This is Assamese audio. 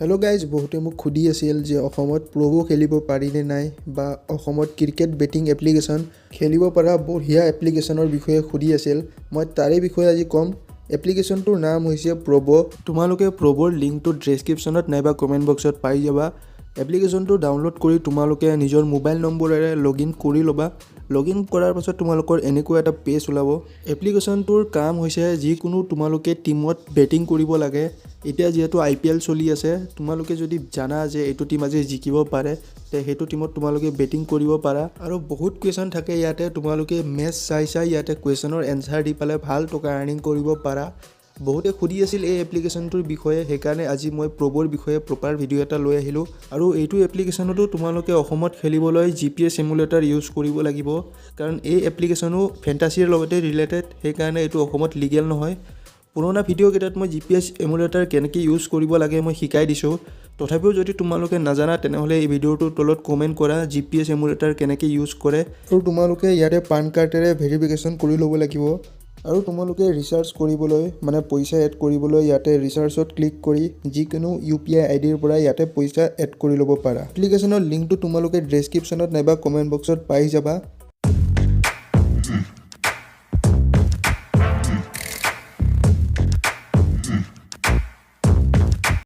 হেল্ল' গাইজ, বহুতে মোক সুধি আছিল যে অসমত প্ৰ'ব খেলিব পাৰিনে নাই বা অসমত ক্ৰিকেট বেটিং এপ্লিকেশ্যন খেলিব পৰা বঢ়িয়া এপ্লিকেশ্যনৰ বিষয়ে সুধি আছিল। মই তাৰে বিষয়ে আজি ক'ম। এপ্লিকেশ্যনটোৰ নাম হৈছে প্ৰ'ব। তোমালোকে প্ৰ'বৰ লিংকটো ডেছক্ৰিপশ্যনত নাইবা কমেণ্ট বক্সত পাই যাবা। এপ্লিকেশ্যনটো ডাউনলোড কৰি তোমালোকে নিজৰ মোবাইল নম্বৰেৰে লগ ইন কৰি ল'বা। লগ ইন কৰাৰ পাছত তোমালোকৰ এনেকুৱা এটা পেজ ওলাব। এপ্লিকেশ্যনটোৰ কাম হৈছে যিকোনো তোমালোকে টীমত বেটিং কৰিব লাগে। এতিয়া যিহেতু আই পি এল চলি আছে, তোমালোকে যদি জানা যে এইটো টীম আজি জিকিব পাৰে, তে সেইটো টীমত তোমালোকে বেটিং কৰিব পাৰা। আৰু বহুত কুৱেশ্যন থাকে ইয়াতে। তোমালোকে মেচ চাই চাই ইয়াতে কুৱেশ্যনৰ এনচাৰ দি পেলাই ভাল টকা আৰ্নিং কৰিব পাৰা। বহুতে সুধি আছিল এই এপ্লিকেশ্যনটোৰ বিষয়ে, সেইকাৰণে আজি মই প্ৰ'বৰ বিষয়ে প্ৰপাৰ ভিডিঅ' এটা লৈ আহিলোঁ। আৰু এইটো এপ্লিকেশ্যনতো তোমালোকে অসমত খেলিবলৈ জি পি এছ এমুলেটাৰ ইউজ কৰিব লাগিব, কাৰণ এই এপ্লিকেশ্যনো ফেণ্টাচিৰ লগতে ৰিলেটেড। সেইকাৰণে এইটো অসমত লিগেল নহয়। পুৰণা ভিডিঅ'কেইটাত মই জি পি এছ এমুলেটাৰ কেনেকৈ ইউজ কৰিব লাগে মই শিকাই দিছোঁ। তথাপিও যদি তোমালোকে নাজানা, তেনেহ'লে এই ভিডিঅ'টোৰ তলত কমেণ্ট কৰা জি পি এছ এমুলেটাৰ কেনেকৈ ইউজ কৰে। আৰু তোমালোকে ইয়াতে পান কাৰ্ডেৰে ভেৰিফিকেশ্যন কৰি ল'ব লাগিব। আৰু তোমালোকে ৰিচাৰ্জ কৰিবলৈ, মানে পইচা এড কৰিবলৈ ইয়াতে ৰিচাৰ্জত ক্লিক কৰি যিকোনো ইউ পি আই আই ডিৰ পৰা ইয়াতে পইচা এড কৰি ল'ব পাৰা। এপ্লিকেশ্যনৰ লিংকটো তোমালোকে ডেছক্ৰিপশ্যনত নাইবা কমেণ্ট বক্সত পাই যাবা।